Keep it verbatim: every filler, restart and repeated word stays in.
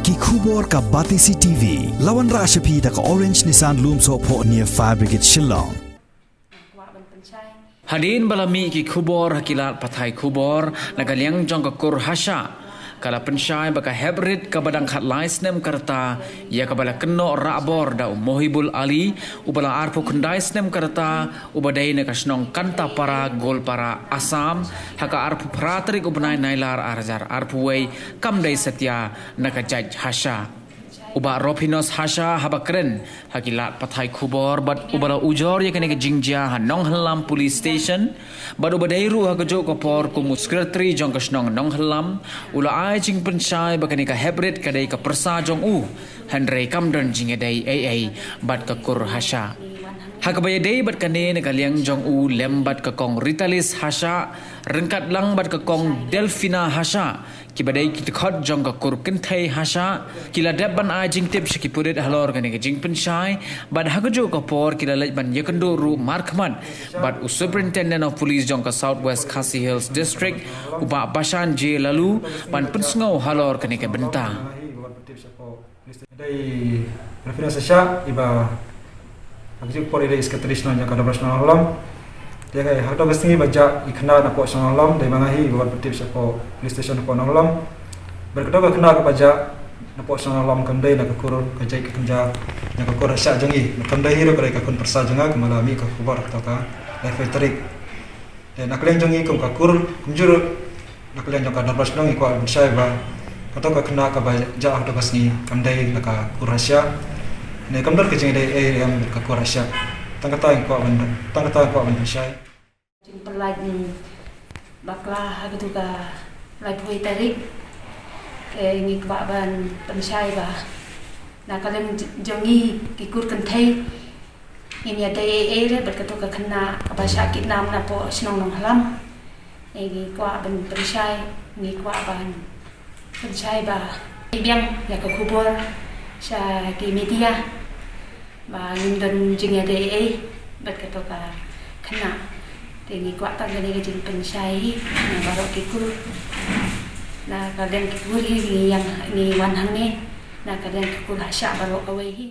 Ki khubor ka Batesi T V. La wanrah sha phi da ka Orange Nissan Lumsohphoh near Fire Brigade Shillong. Hadien ba la mih ki khubor ha ki lad pathai khubor na ka liang jong ka kur Hashah, ka la pynshai ba ka heprit kaba dang khatlai snem ka rta, ïa kaba la kynnoh rah bor da u Mohibul Ali, uba la arphew khyndai snem ka rta, uba dei na ka shnong Kantapara, Goalpara, Assam, ha ka arphew phra tarik u bnai Nailar ar hajar arphew wei, kam dei satia na ka jait Hashah. U Bah Ropinos Hashah haba kren ha ki lad pathai khubor bad uba la ujor ïa kane ka jingjia ha Nonghyllam Police Station, bad uba dei ruh ha kajuh ka por kum u Secretary jong ka shnong Nonghyllam, u la ai jingpynshai ba kane ka heprit ka dei ka pyrsa jong u, hynrei kam don jingïadei ei ei bad ka kur Hashah. Ha kaba ïadei bad kane, na ka liang jong u, lem bad ka Kong Ritalis Hashah, ryngkat lang bad ka Kong Delfina Hashah, kiba dei ki dkhot jong ka kur kynthei Hashah, ki la dep ban ai jingtip sha ki pulit halor kane ka jingpynshai, bad ha kajuh ka por ki la leit ban ïakynduh ruh markhmat bad u Superintendent of Police jong ka South West Khasi Hills District, u Bah Bashan J Laloo, ban pynsngew halor kane ka bynta. Dei Rafina Sasha, iba ha kajuh ka por i dei Secretary Shnong jong ka Dorbar Shnong Nonghyllam. Te ha kato ka sngi ba jah i khynnah napoh Shnong Nonghyllam, dei ma nga hi iba wan pyntip shapoh Police Station hapoh Nonghyllam. Bad kato ka khynnah kaba jah napoh Shnong Nonghyllam kam dei na ka kur, ka jait ka kynja, na ka kur Hashah jong i. Kam dei hi ruh ka dei ka khun pyrsa jong nga, kumba la mih ka khubor kato ka laiphew tarik. Te na ka liang jong ngi kum ka kur, kumjuh ruh na ka liang jong ka Dorbar Shnong ngi kwah ban pynshai ba kato ka khynnah kaba jah ha kato ka sngi kam dei na ka kur Hashah. Ne kam don ka jingïadei ei ei em ka kur Hashah. Tang kata ngi kwah ban, tang kata ngi kwah ban pynshai. Jingpyllait, mm, bakla ha kato ka laiphew tarik. Te ngi kwah ban pynshai ba na ka liang j-, jong ngi ki kur kynthei, ngim ïadei ei ei re bad kato ka khynnah kaba shah kidnap napoh Shnong Nonghyllam. Ngi kwah ban pynshai, ngi kwah ban pynshai ba i biang ïa ka khubor sha ki media ba ngim don jingïadei ei ei bad kato ka khynnah. Te ngi kwah tang kane ka jingpynshai na baroh ki kur. Na ka liang ki kur hi ngi ïa, ngi wan hangne. Na ka liang ki kur Hashah baroh kawei hi.